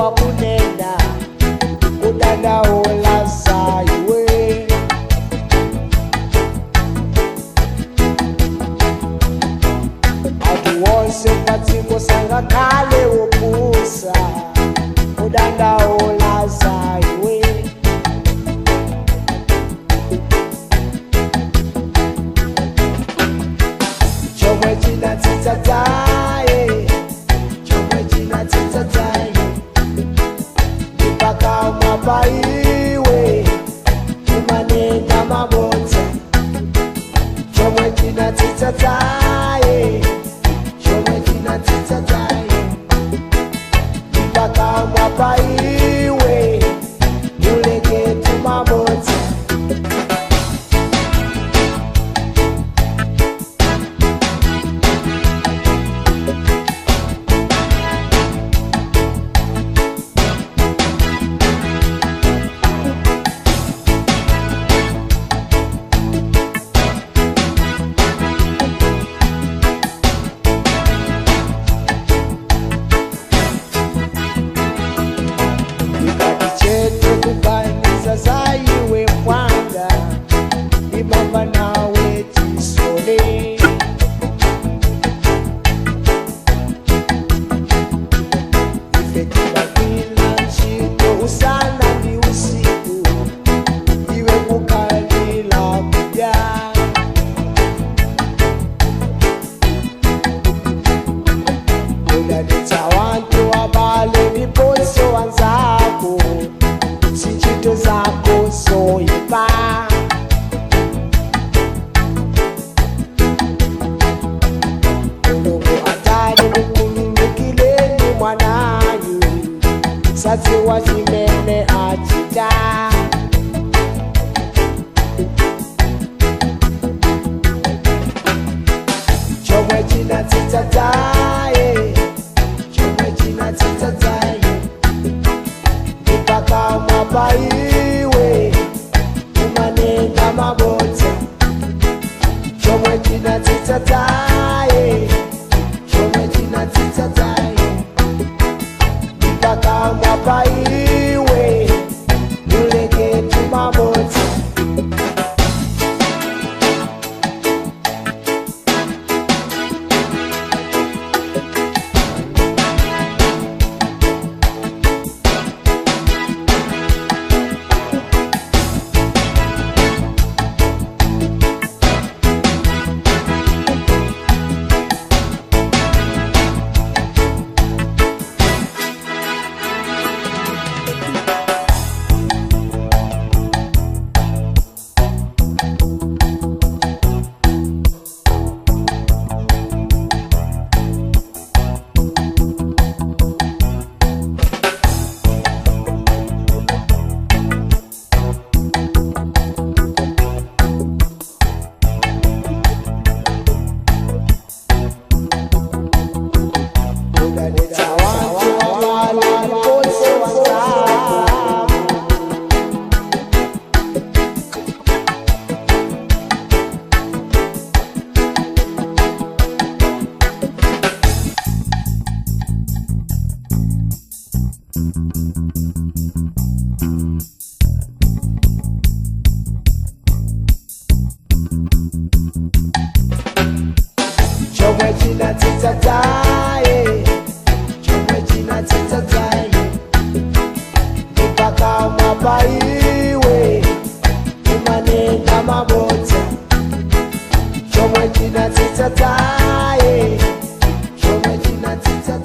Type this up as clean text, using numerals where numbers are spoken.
Wakunena kudandaula saiwe Atu wonse patsiko sangakhale wopusa kudandaula saiwe Chomwe chinatsitsa dzaye Chomwe chinatsitsa dzaye Pakamwa paiwe Umanena mabodza Chomwe chinatsitsa dzaye Chomwe chinatsitsa dzaye Pakamwa paiwe Uleketu mabodza Chete kukanisa zaiwe mwanga Imamba nawe chisole Ife tibakila nchito usana ni usiku Iwe kukalila kuja Udanitsa wantu wabale niponso wanzako Sinchito zako soipa Mulungu atali kukululukileni mwanayu Sadziwa chimene achita Chomwe chinatsitsa dzaye Chomwe chinatsitsa dzaye Pakamwa paiwe Umanena mabodza Chomwe chinatsitsa dzaye Chomwe chinatsitsa dzaye Pakamwa paiwe Uleketu mabodza Udanitsa wantu wabale niponso wanzako Chomwe chinatsitsa dzaye Chomwe chinatsitsa dzaye Pakamwa paiwe Umanena mabodza Chomwe chinatsitsa dzaye Chomwe chinatsitsa